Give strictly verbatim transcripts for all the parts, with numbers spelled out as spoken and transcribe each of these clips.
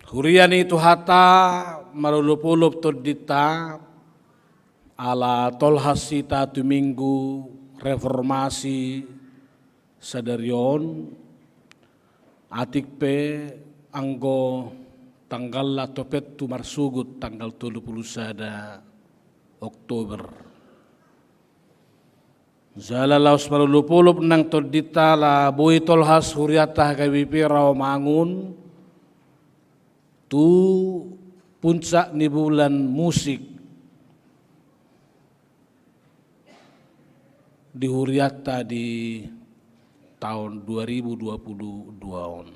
Huria ni Tuhanta, marolopolop tondinta, ala tolhas hita tu Minggu Reformasi sadari on, atik pe anggo tanggalna topet tu marsogot tanggal tolu pulu sada Oktober. Jala laos marolopolop nang tondinta ala boi tolhas hurianta H K B P Rawamangun tu puncak ni bulan musik di hurianta di taon dua ribu dua pulu dua on.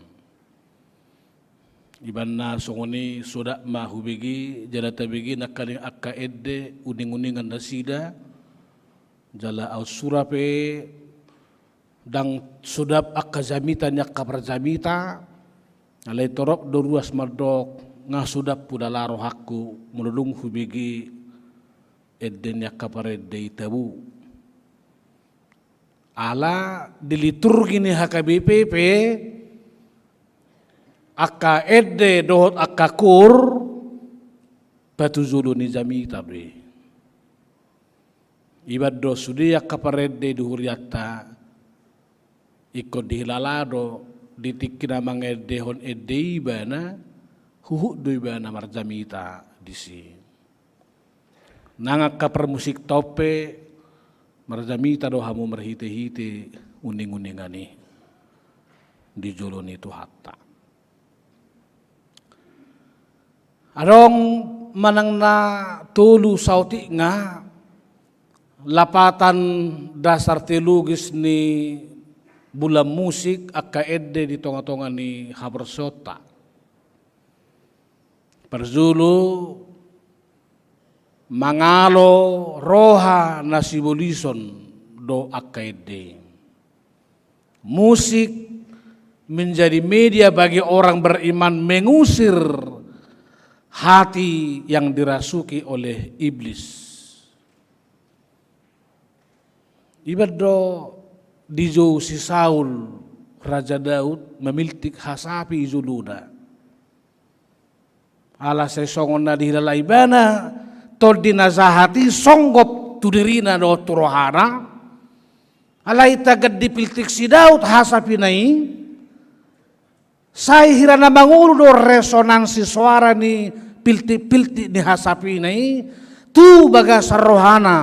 Ibana songon i, sodap ma hubege jala tabege nangkaning angka ende uning-uningan nasida, jala aut sura pe ndang sodap angka jamita ni angka parjamita. Alai torop do ruas mandok, nga sodap hudala rohangku molo dung hubege ende ni angka parende i tabu. Ala di liturgi ni H K B P pe angka ende dohot angka koor patujolo ni jamita do i. Iba do sude angka parende di hurianta, ingkon dihilala do di tingki na mangendehon ende i ibana, huhut do ibana marjamita disi. Nang angka parmusikta on pe marjamita do hamu marhite-hite uning-uningan i di jolo ni Tuhanta. Adong manang na tolu saotikna lapatan dasar teologis ni bulan musik angka ende di tonga-tonga ni haporseaonta. Parjolo, mangalo roha na sibolison do angka ende. Musik menjadi media bagi orang beriman mengusir hati yang dirasuki oleh iblis. Iba do dijou si Saul Raja Daud mamiltik hasapi i jolona. Ala sai songon na dihilala ibana tondi na jahat i songgop tu dirina dohot tu rohana. Alai tagan dipiltik si Daud hasapina i, sai hira na mangolu do resonansi soara ni piltik-piltik ni hasapina i tu bagasan rohana.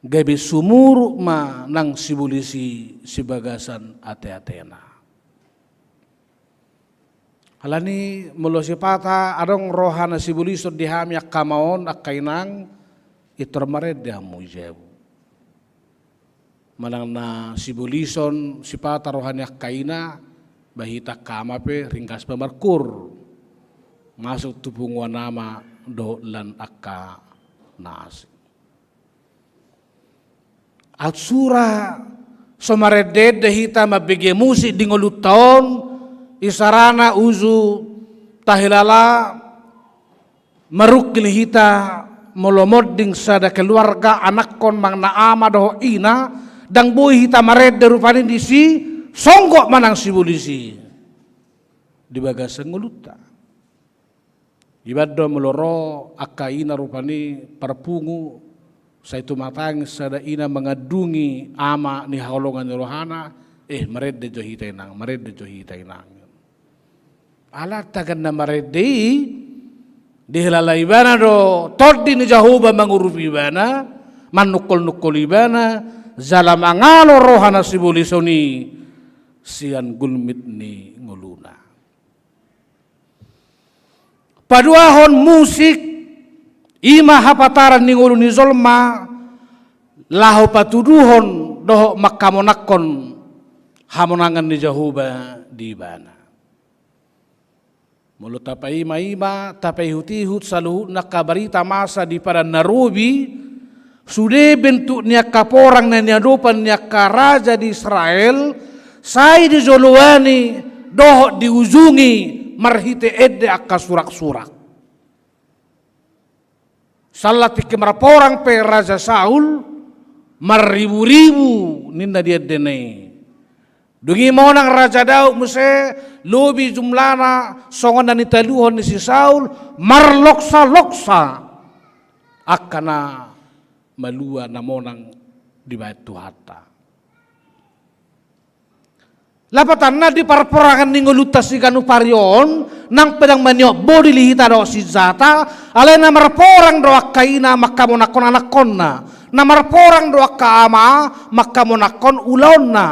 Gabe sumurut ma nang sibolis i sibagasan ate-atena. Alani molo sipata adong roha na sibolison di hami angka ama on, angka inang, pintor marende hamu i jabu. Manang na sibolison sipata roha ni angka ina, ba hita angka ama pe ringgas ma markoor masuk tu punguan ama dohot lan angka na asing. Aut sura so marende-ende hita mambege musik di ngolunta on, isarana uju tahilala marungkil hita molo monding sada keluarga, anakkon manang na ama dohot ina, ndang boi hita marende rupani disi songgop manang sibolis i di bagasan ngolunta. Iba do molo ro angka ina rupani parpungu, sai tumatangis sada ina mangandungi ama ni haholongan ni rohana, eh, marende jo hita inang, marende jo hita inang. Ala tagan na marende i, dihilala ibana do tondi ni Jahowa mangurupi ibana, manungkol-nungkol ibana, jala mangalo roha na sibolison i sian gulmit ni ngoluna. Paduahon, musik i ma hapataran ni ngolu ni jolma laho patuduhon dohot mangkamonangkon hamonangan ni Jahowa di ibana. Molo tapaima-ima, tapaihut-ihut saluhutna angka barita masa di Padan na Robi, sude bentuk ni angka porang na niadopan ni angka raja di Israel, sai dijoloani dohot diujungi marhite ende angka surak-surak. Sala tingki marporang pe Raja Saul, marribu-ribu ninna di endena i. Dung i monang Raja Daud muse, lobi jumlahna songon na nitaluhon ni si Saul, marloksa-loksa angka na malua na monang dibahen Tuhanta. Lapatanna, di parporangan ni ngolunta siganup ari on, nang pe ndang maniop bodil hita dohot sinjata, alai na marporang do angka ina mangkamonangkon anakkonna, na marporang do angka ama mangkamonangkon ulaonna,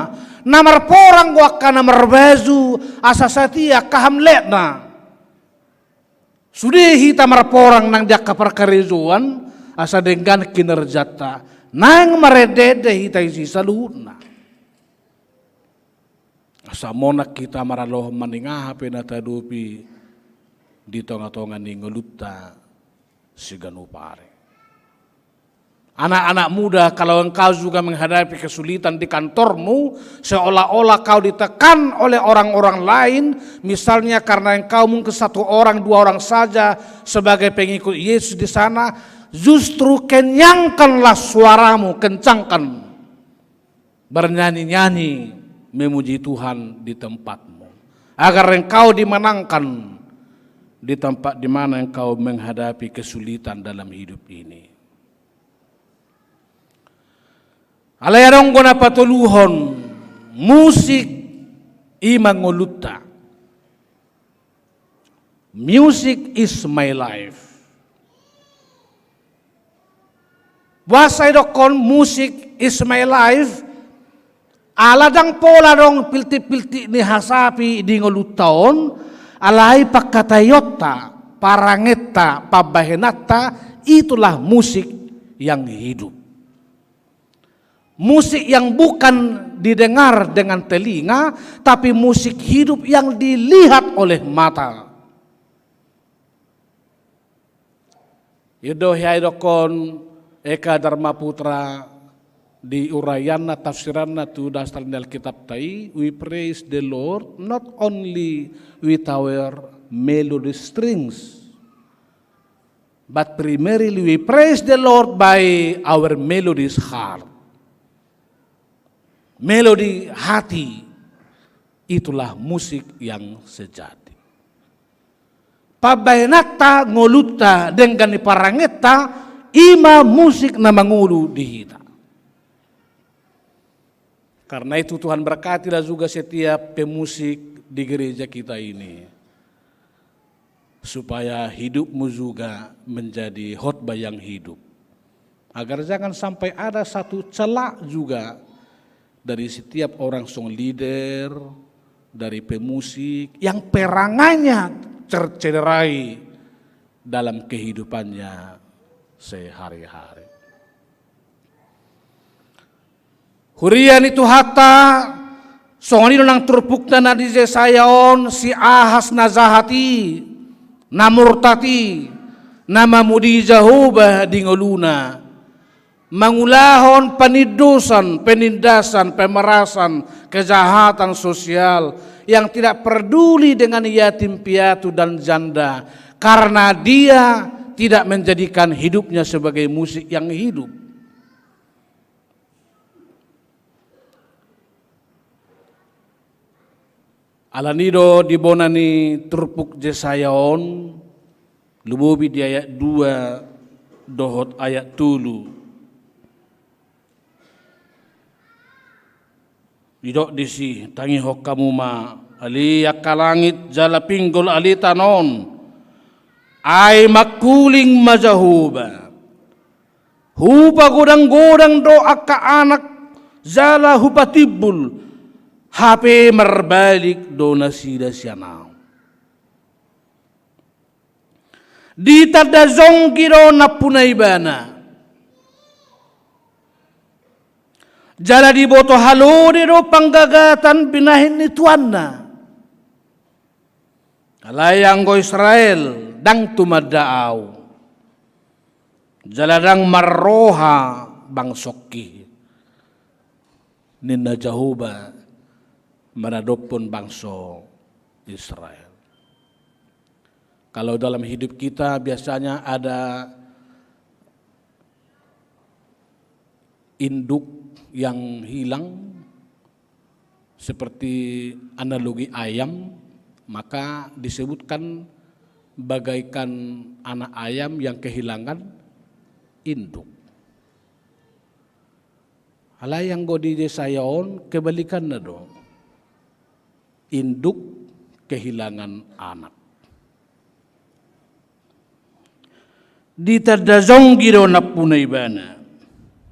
na marporang do angka na marbaju asa satia angka hamletna. Sude hita marporang nang di angka parkarejoan, asa denggan kinerjanta, naeng marende-ende hita disi saluhutna. Asa monang hita maralohon maningaha pe na tadopi di tonga-tonga ni ngolunta siganup ari. Anak-anak muda, kalau engkau juga menghadapi kesulitan di kantormu, seolah-olah kau ditekan oleh orang-orang lain, misalnya karena engkau mungkin satu orang, dua orang saja sebagai pengikut Yesus di sana, justru kenyangkanlah suaramu, kencangkan. Bernyanyi-nyanyi memuji Tuhan di tempatmu, agar engkau dimenangkan di tempat di mana engkau menghadapi kesulitan dalam hidup ini. Alai adong do na patoluhon, musik i ma ngolunta. Music is my life. Boasa didokkon music is my life? Ala ndang pola adong piltik-piltik ni hasapi di ngolunta on, alai pangkataionta, parangenta, pambahenanta, itulah musik yang hidup. Musik yang bukan didengar dengan telinga, tapi musik hidup yang dilihat oleh mata. I do hea didokkon Eka Dharma Putra di uraianna, tafsiranna tu dasar ni Alkitab ta i, we praise the Lord not only with our melody strings, but primarily we praise the Lord by our melodious heart. Melodi hati, itulah musik yang sejati. Pambahenanta, ngolunta, denggan ni parangenta, i ma musik na mangolu di hita. Karena itu Tuhan berkatilah juga setiap pemusik di gereja kita ini, supaya hidupmu juga menjadi khotbah yang hidup, agar jangan sampai ada satu celah juga dari setiap orang song leader, dari pemusik yang perangannya tercederai dalam kehidupannya sehari-hari. Huria ni Tuhanta, songon i do nang turpukta na di Jesaya on, si Ahas na jahat i, na murtad i, na mamudi Jahowa di ngoluna, mangulahon panindosan, penindasan, pemerasan, kejahatan sosial, yang tidak peduli dengan yatim piatu dan janda, karena dia tidak menjadikan hidupnya sebagai musik yang hidup. Alani do di bona ni turpuk Jesaya on, lumobi di ayat dua dohot ayat tolu. Didok disi, tangihon hamu ma, ale angka langit, jala pinggol ale tano on, ai mangkuling ma Jahowa. Hupagodang-godang do angka anak, jala hupatimbul, hape marbalik do nasida sian Ahu. Ditanda jonggi do nampuna ibana. Jala diboto halode do panggagatan binahen ni tuanna. Alai anggo Israel, ndang tumanda Ahu. Jala ndang marroha bangsongki, ninna Jahowa maradophon bangso Israel. Kalau dalam hidup kita biasanya ada induk yang hilang, seperti analogi ayam, maka disebutkan bagaikan anak ayam yang kehilangan induk. Alai anggo di Jesaya on kebalikanna do, induk kehilangan anak. Ditanda jonggi do nampuna ibana.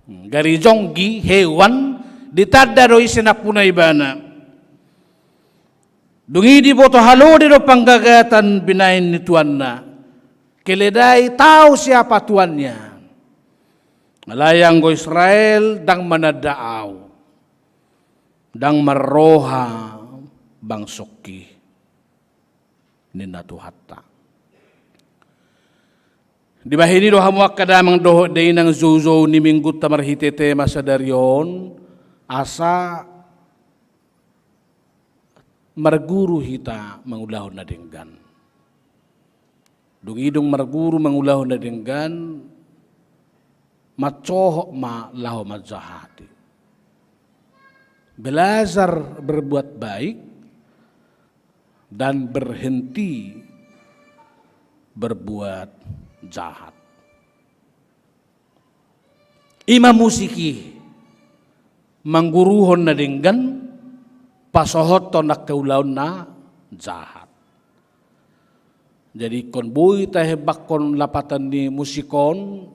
Gari jonggi, hewan, ditanda do ise nampuna ibana. Dung i diboto halode do panggagatan binahen ni tuanna. Keledai tahu siapa tuannya. Alai anggo Israel ndang mananda Ahu, ndang marroha bangsongki, ninna Tuhanta. Dibahen i do hamu angka damang dohot dainang, joujou ni Minggunta marhite tema sadari on, asa marguru hita mangulahon na denggan. Dung i dung marguru mangulahon na denggan, mansohot ma laho manjahati. Belajar berbuat baik dan berhenti berbuat jahat. I ma musik i, mangguruhon na denggan, pasohothon angka ulaon na jahat. Jadi ingkon boi tahembangkon lapatan ni musik on,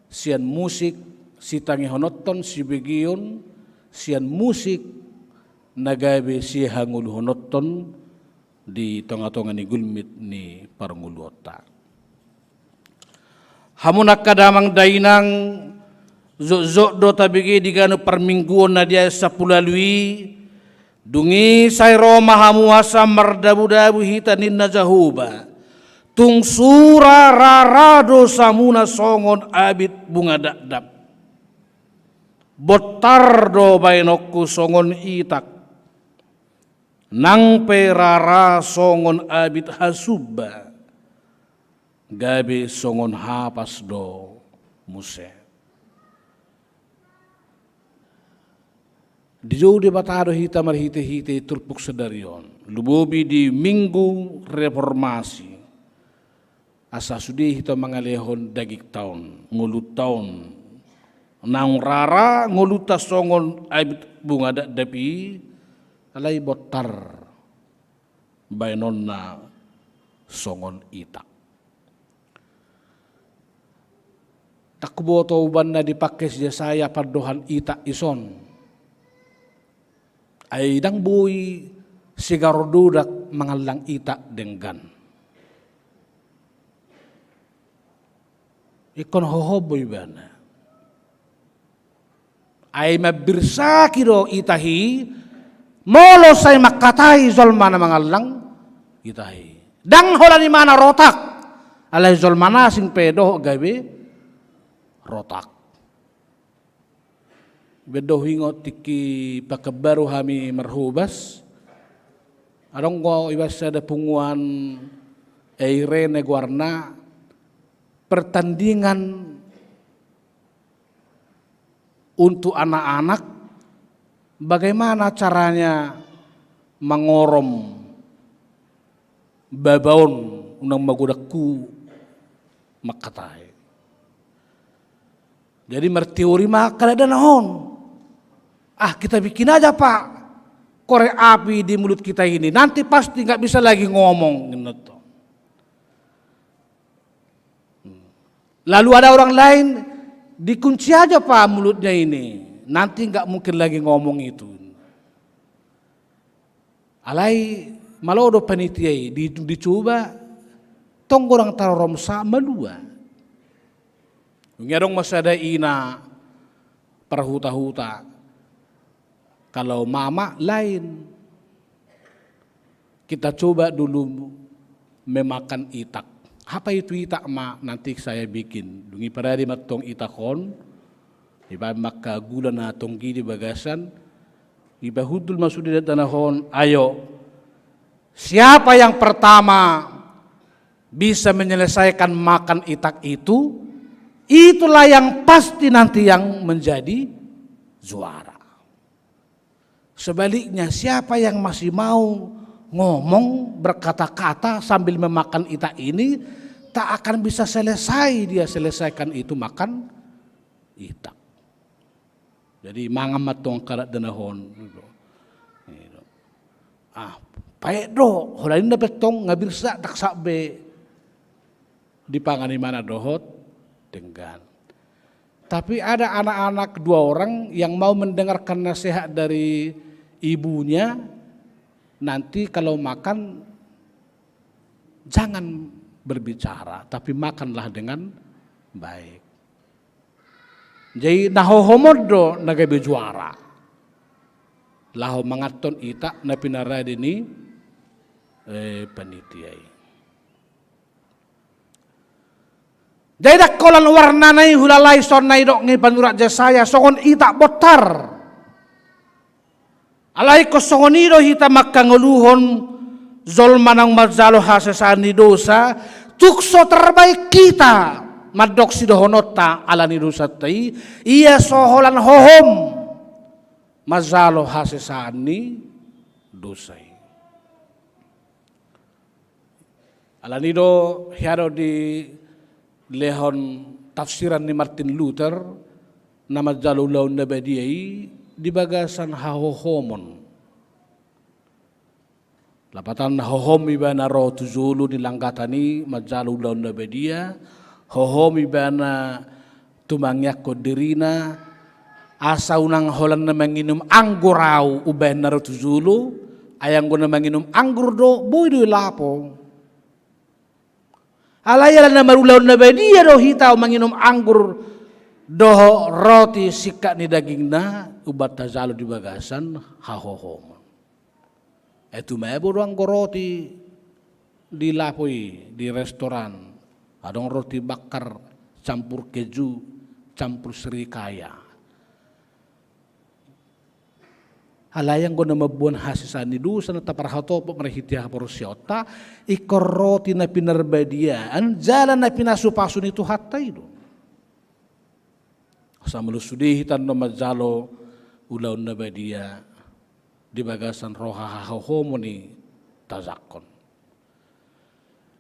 sian musik sitangihononton, sibegeon, sian musik na gabe sihangoluhononton di tongatonga ni gulmit ni parngoluonta. Hamu angka damang dainang, jotjot do tabege di ganup parmingguon na di ayat sampulu ualu i. Dung i sai ro ma hamu asa mardabudabu hita, ninna Jahowa. Tung sura rara dosamuna songon abit bunga dakdak. Bontar do baenonku songon itak. Nang pe rara songon abit hasumba, gabe songon hapas do muse. Dijou Debata do hita marhitehite turpuk sadari on, lumobi di Minggu Reformasi. Asa sude hita mangalehon dagingta on, ngolunta on. Naung rara ngolunta songon abit bunga dakdak i, alai bontar baenonna songon itak. Ndang huboto umbahen na dipangke si Jesaya pandohan itak i son. Ai ndang boi sigarododak mangallang itak denggan. Ingkon hohom do ibana. Ai mambirsaki do itak i, molo sai mangkatai jolma na mangallang itak i. Ndang holan imana rotak, alai jolma na asing pe dohot gabe rotak. Baen do huingot tingki Pekanbaru hami marhobas. Adong do iba sada punguan, Irene goarna, pertandingan untuk anak-anak, bagaimana caranya mangorom baba on unang magodanghu mangkatai. Jadi marteori ma angka dangdang on. Ah, kita bikin aja, Pak, korek api di mulut kita ini. Nanti pasti nggak bisa lagi ngomong, ninna. Hmm. Lalu ada orang lain, dikunci aja, Pak, mulutnya ini. Nanti nggak mungkin lagi ngomong itu. Alai malo do panitia i, di, dicoba, tong godang taroromsa malua. Dung i adong ma sada ina parhutahuta, kalau mama lain, kita coba dulu memakan itak. Apa itu itak, Ma? Nanti saya bikin. Dung i parade ma tong itak on, dibaen ma angka gula na tonggi di bagasan, dipahutul ma sude dangdang on, ayo. Siapa yang pertama bisa menyelesaikan makan itak itu, itulah yang pasti nanti yang menjadi juara. Sebaliknya, siapa yang masih mau ngomong, berkata-kata sambil memakan itak ini, tak akan bisa selesai dia selesaikan itu makan itak. Jadi mangan ma tong angka dakdanak on. Ah, paet do, holan i na pe tong nga birsa, ndang sahat be dipangan imana dohot denggan. Tapi ada anak-anak dua orang yang mau mendengarkan nasihat dari ibunya, nanti kalau makan jangan berbicara, tapi makanlah dengan baik. Jadi na hohom on do na gabe juara laho manganhon itak na pinarade ni, eh, panitia i. Jadi ndang holan warnana i hulalai, songon na nidok ni panurat Jesaya, songon itak bontar. Alai ingkon songon i do hita mangkangoluhon jolma naung manjalo hasesaan ni dosa, tung so terbaik hita mandok sidohononta ala ni dosanta i, ia so holan hohom manjalo hasesaan ni dosa i. Ala ni do hea do dilehon tafsiran ni Martin Luther na manjalo ulaon na badia i di bagasan hahohomon. Lapatanna, hohom ibana ro tu jolo ni langgatan i manjalo ulaon na badia, hohom ibana tumangiangkon dirina, asa unang holan na manginum anggur au umbahen na ro tu jolo, ai anggo na manginum anggur do, boi do i lapo. Alai ala na marulaon na badia do hita manginum anggur dohot roti singkat ni dagingna, umbahen tajalo di bagasan hahohomon. Ai tumabo do anggo roti di lapo i, di restoran. Adong roti bakar campur keju, campur srikaya. Alai anggo na mamboan hasesaan ni dosa na taparhatopot marhite haporseaonta, ingkon roti na pinarbadiaan jala na pinasupasu ni Tuhanta i do. Asa molo sude hita annon manjalo ulaon na badia di bagasan roha hahohomon i tajangkon.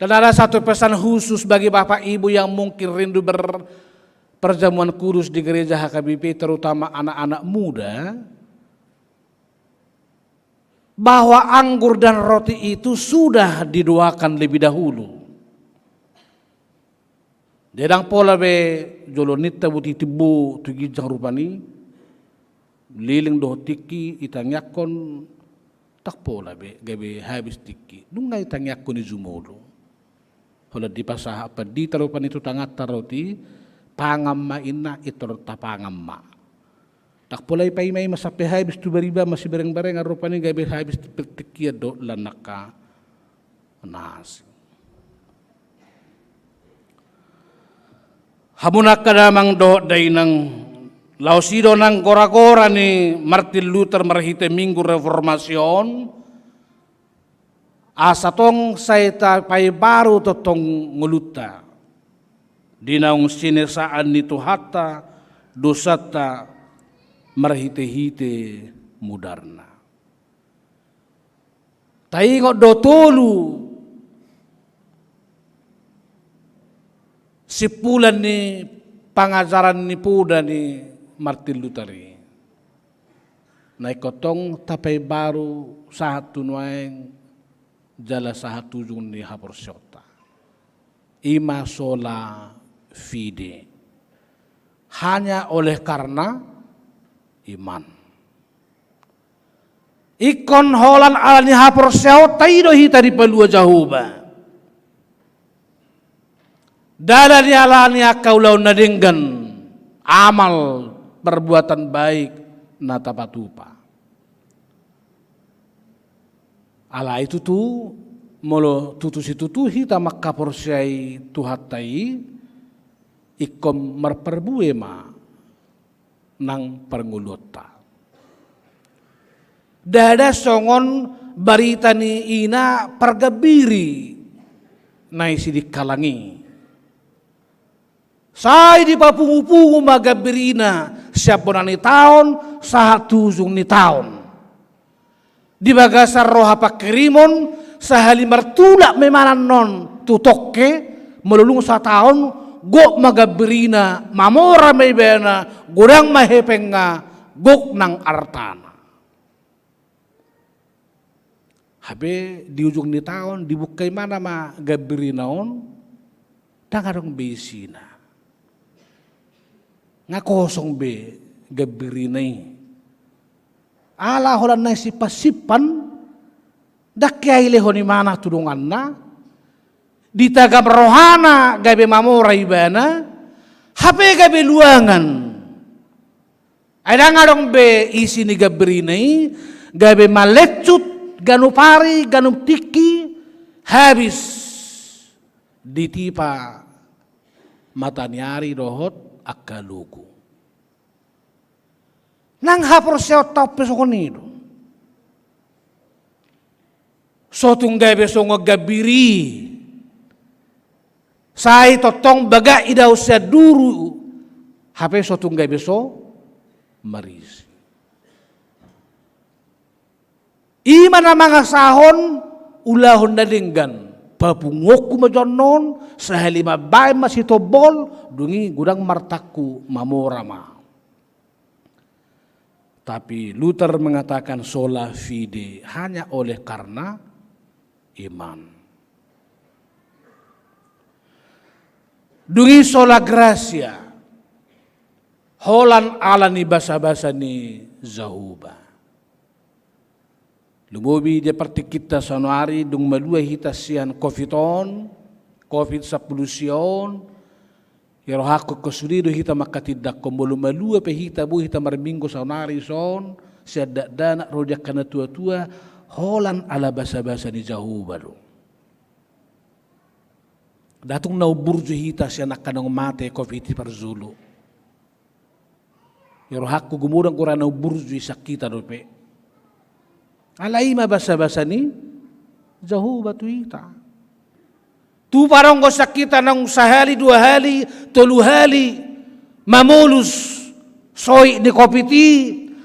Dan ada satu pesan khusus bagi bapak ibu yang mungkin rindu berperjamuan kudus di gereja H K B P, terutama anak-anak muda, bahwa anggur dan roti itu sudah didoakan lebih dahulu. Ndang pola be jolo ninta buti timbo tu ginjang rupani, leleng dohot tingki itangiangkon, ndang pola be gabe habis tingki. Nunga itangiangkon i jumolo. Holan dipasahat pandita rupani tu tanganta roti, pangan ma inna, intor tapangan ma. Ndang pola ipaima-ima sampe habis tu bariba masibareng-barengan rupani gabe habis tingki dohot lan angka na asing. Hamu angka damang dohot dainang, laos i do nang gora-gora ni Martin Luther marhite Minggu Reformasi on, asa tong sai tapaimbaru tongtong ngolunta di naung sinesaan ni Tuhanta dosanta marhite-hite mudarna. Taingot do tolu simpulan ni pangajaran ni poda ni Martin Luther i. Na ingkon tong tapaimbaru sahat tu nuaeng jala sahat tu ujung ni haporseaonta. I ma sola fide. Hanya oleh karena iman. Ingkon holan ala ni haporseaonta i do hita dipalua Jahowa. Ndada ni ala ni angka ulaon na denggan, amal, perbuatan baik na tapatupa. Alai tutu, molo tutu situtu hita mangkaporseai Tuhanta i, ingkon marparbue ma nang parngoluonta. Ndada songon barita ni ina pargambiri na i Sidikalang i. Sai dipapungu-pungu ma gambirina sian bona ni taon sahat tu ujung ni taon. Di bagasan roha pangkirimon, sahali martulak ma ibana annon tu tongke, molo dung sataon, gok ma gambirina, mamora ma ibana, godang ma hepengna, gok nang artana. Hape di ujung ni taon, dibuka ibana ma gambirina on, ndang adong be isina. Nga kosong be gambirina i. Ala holan na simpan-simpan, ndang hea dilehon ibana tu donganna, ditagam rohana gabe mamora ibana, hape gabe luangan. Ai ndang adong be isi ni gambirina i, gabe malencut, ganup ari, ganup tingki, habis ditipa mata ni ari dohot angka logo. Nang haporseaonta on pe songon i do. So tung gabe songon gambir i. Sai tongtong bagak i dao sian duru. Hape so tung gabe so marisi. I ma na mangasahon ulahon na denggan. Papunguonku ma jo annon, sahali mambaen ma sitombol, dung i godang ma artangku, mamora ma. Tapi Luther mengatakan sola fide, hanya oleh karena iman. Dung i sola gratia, holan ala ni basabasa ni Jahowa. Lumobi di partingkinta saonari, dung malua hita sian covid on, covid sampulu sia on, di rohangku angka sude do hita mangkatindangkon, molo malua pe hita, boi hita marminggu saonari dison, sian dakdanak ro di angka natuatua, holan ala basabasa ni Jahowa do. Ndang tung naung burju hita sian angka naung mate covid i parjolo. Di rohangku gumodang gora naung burju i sian hita dope. Alai i ma basabasa ni Jahowa tu hita. Tupa adong do sian hita naung sahali, dua hali, tolu hali mamolus soik ni covid i,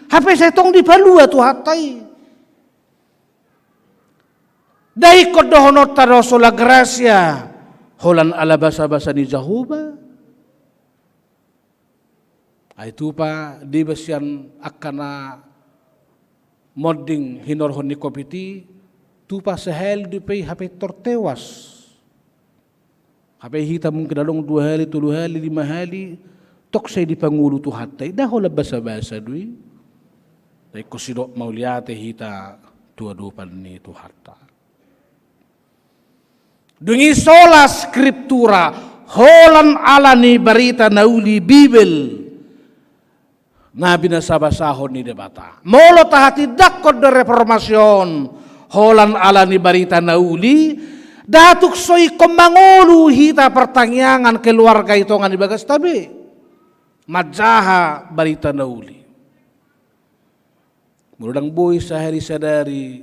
hape sai tong dipalua Tuhanta i. Ndang ingkon dohononta do sola gratia, holan ala basabasa ni Jahowa. Ai tupa dibaen sian angka na monding hinorhon ni covid i, tupa sahali dope i hape tor tewas. Hape hita mungkin adong dua hali, tolu hali, lima hali, tong sai dipangolu Tuhanta i, ndang holan basabasa do i. Ndang ingkon sidok mauliate hita tu adopan ni Tuhanta. Dung i sola scriptura, holan ala ni barita na uli Bibel, na binasabasahon ni Debata. Molo tahatindangkon do reformasi on, holan ala ni barita na uli, ndang tung so ingkon mangolu hita partangiangan keluarga i tonga ni bagasta be. Manjaha barita na uli. Molo ndang boi sahali sadari,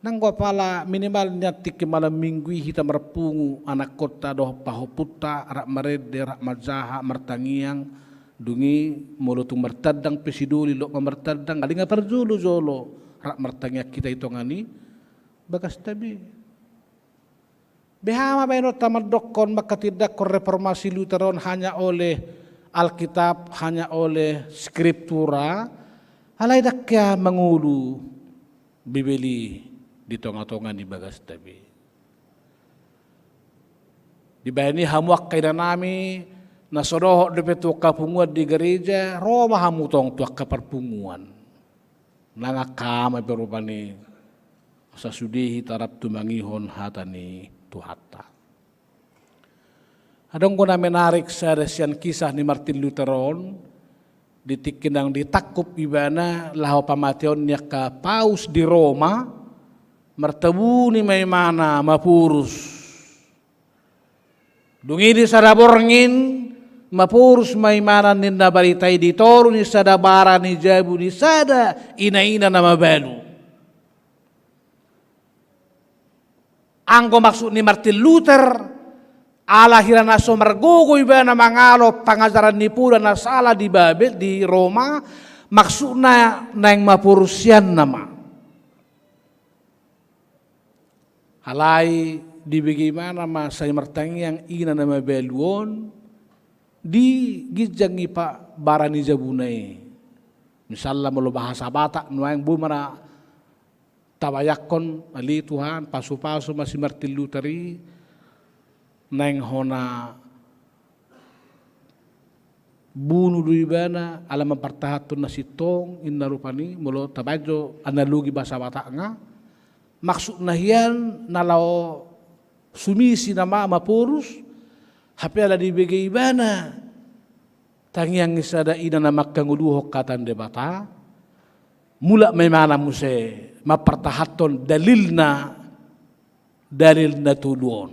nanggo apala minimal nian tingki malam minggu i hita marpungu, anakkonta dohot pahompunta, rap marende, rap manjaha, martangiang, dung i molo tung martandang pe sidoli, lot ma martandang, alai nga parjolo-jolo, rap martangiang hita i tonga ni bagasta be. Beha ma baenonta mandokkon mangkatindangkon reformasi Luther on hanya oleh Alkitab, hanya oleh Skriptura, alai ndang hea mangolu Bibel i di tonga-tonga ni bagasta be. Dibaen i hamu angka inanami, na so dohot dope tu angka punguan di gareja, ro ma hamu tong tu angka parpunguan. Nang angka ama pe rupani, asa sude hita rap tumangihon hata ni Tuhanta. Adong do na menarik sada sian kisah ni Martin Luther on, di tingki naung ditangkup ibana laho pamateon ni angka paus di Roma, martabuni ma imana maporus. Dung i di sada borngin, maporus ma imana ninna barita i di toru ni sada bara ni jabu ni sada ina-ina na mabalu. Anggo maksud ni Martin Luther, ala hira na so margogo ibana mangalo pangajaran ni poda na sala di Babel, di Roma, maksudna naeng maporus sian nama. Alai dibege ibana ma sai martangiang ina na mabalu on di ginjang i, pa bara ni jabuna i. Misalna molo bahasa Batak nuaeng boi ma na tabayangkon, ale Tuhan, pasupasu ma si Martin Luther i, naeng hona bunu do ibana ala mampartahanhon na sintong, inna rupani, molo tabaen jo analogi bahasa Batakna. Maksudna hian na laho sumisi nama maporus, hape ala dibege ibana tangiang ni sada ina na manghangoluhon hata ni Debata, mulak ma ibana muse mampartahanhon dalilna, dalil na tolu on.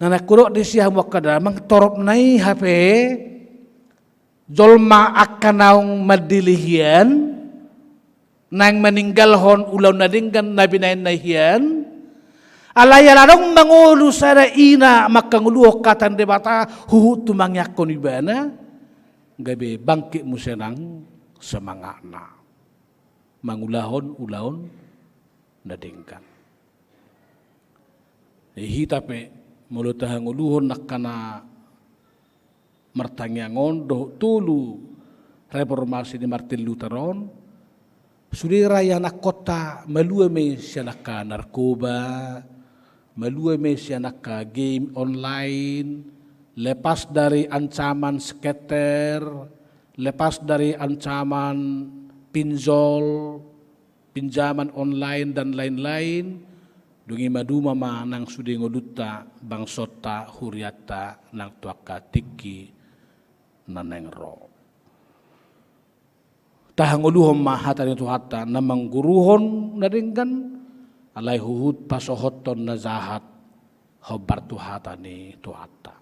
Na naeng hudok disi hamu angka damang, toropna i hape jolma angka naung mandele hian, naeng maninggalhon ulaon na denggan na binahenna hian, alai ala adong mangolu sada ina manghangoluhon hata ni Debata huhut tumangiangkon ibana, gabe bangkit muse nang semangatna mangulahon ulaon na denggan. Jadi hita pe molo tahangoluhon angka na martangiang on dohot tolu reformasi ni Martin Luther on, sude ra ianakhonta malua ma i sian angka narkoba, malua ma i sian angka game online, lepas dari ancaman skater, lepas dari ancaman pinjol, pinjaman online dan lain-lain, dung i maduma ma nang sude ngolunta, bangsonta, hurianta nang tu angka tingki na naeng ro. Tahangoluhon ma hata ni Tuhanta na mangguruhon na denggan, alai huhut pasohothon na jahat hombar tu hata ni Tuhanta.